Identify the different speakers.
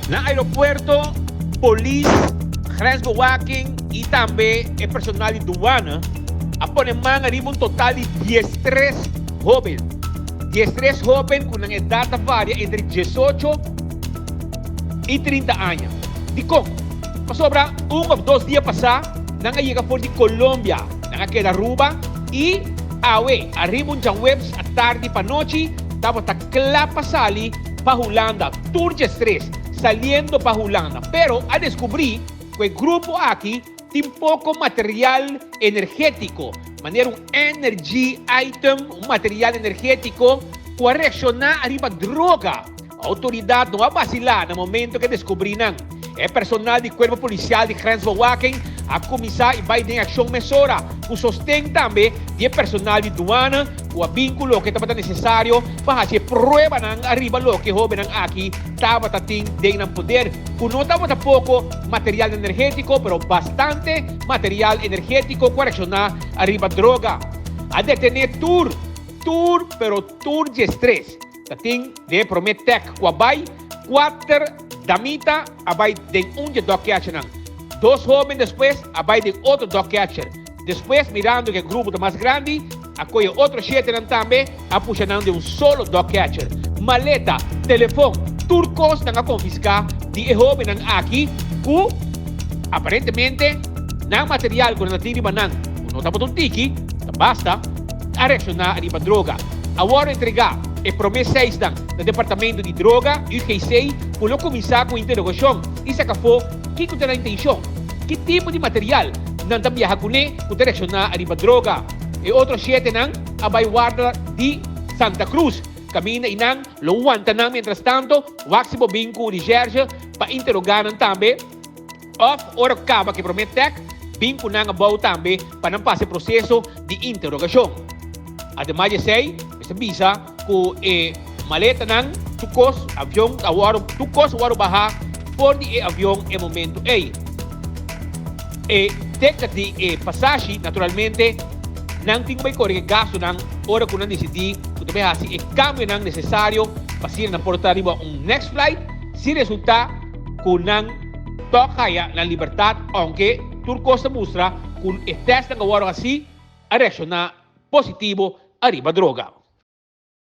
Speaker 1: Na aeropuerto, polis, grensbewaking y tambe e personal di duana a pone man ariba un total di diestres hoben. Diestres hoben cu nan edad ta varia entre diesocho y trinta aña. Dicon? Pasobra un of dos dia pasa nan a yega for di Colombia, nan a keda Aruba y awe ariba un djanwebs atardi pa nochi tabata cla pa sali pa Hulanda, tur djestres saliendo pa Hulanda, pero a descubri cu e grupo aki tin poco material energetico, manera un energy item, un material energetico cu a reacciona ariba droga. Autoridad no a vacila na momento cu a descubri nan. E personal di Cuerpo Policial di Grensbewaking a cuminsa y bay den accion mesora, cu sosten tambe di e personal di Douane cu a bin cu loke tabata necesario pa haci e pruebanan ariba loke hobennan aki tabata tin den nan poder, cu no tabata poco material energetico pero bastante material energetico cu a reacciona ariba droga. A detene tur, tur pero tur diestres. Ta tin den e promé tèk ku a bai, kuater damita a bai den un dje dogcatchernan. Dos hóben despues a bai den otro dogcatcher. Despues, mirando ku e grupo ta mas grandi, a kohe otro shetenan tambe, a pusha nan den un solo dogcatcher. Maleta, telefon, tur kos nan a konfiská di e hóbennan aki ku aparentemente nan material ku nan ta tin riba nan, ku no tabata un tiki, ta basta. A reakshoná riba droga. A wòrdu entregá e promé seisnan na Departamento di Droga, UGC, ku lo kuminsá ku interogashon i saka afó kiko ta nan intenshon, ki tipo di material nan ta biaha kuné ku ta reakshoná riba droga. E otro shetenan a bai warda di Santa Cruz, kaminda i nan lo wanta nan mientrastanto wak si bo bin ku Richerche pa interogá nan tambe. Òf ora ku kaba ku e promé tèk, bin ku nan abou tambe pa nan pasa e proseso di interogashon. Ademas di esei, mester bisa ku e maletanan, tur kos, avion a wòrdu, tur kos a wòrdu bahá for di e avion e momentu ei. E tèk di e pasashi, naturalmente, nan tin ku bai kore ku e gastunan ora ku nan disidí ku ta bai hasi e kambionan nesesario pa asina nan por ta riba un next flight si resultá ku nan tòg haya nan libertat ounke tur kos ta mustra ku e tèstnan ku a wòrdu hasí a reakshoná positivo ariba droga.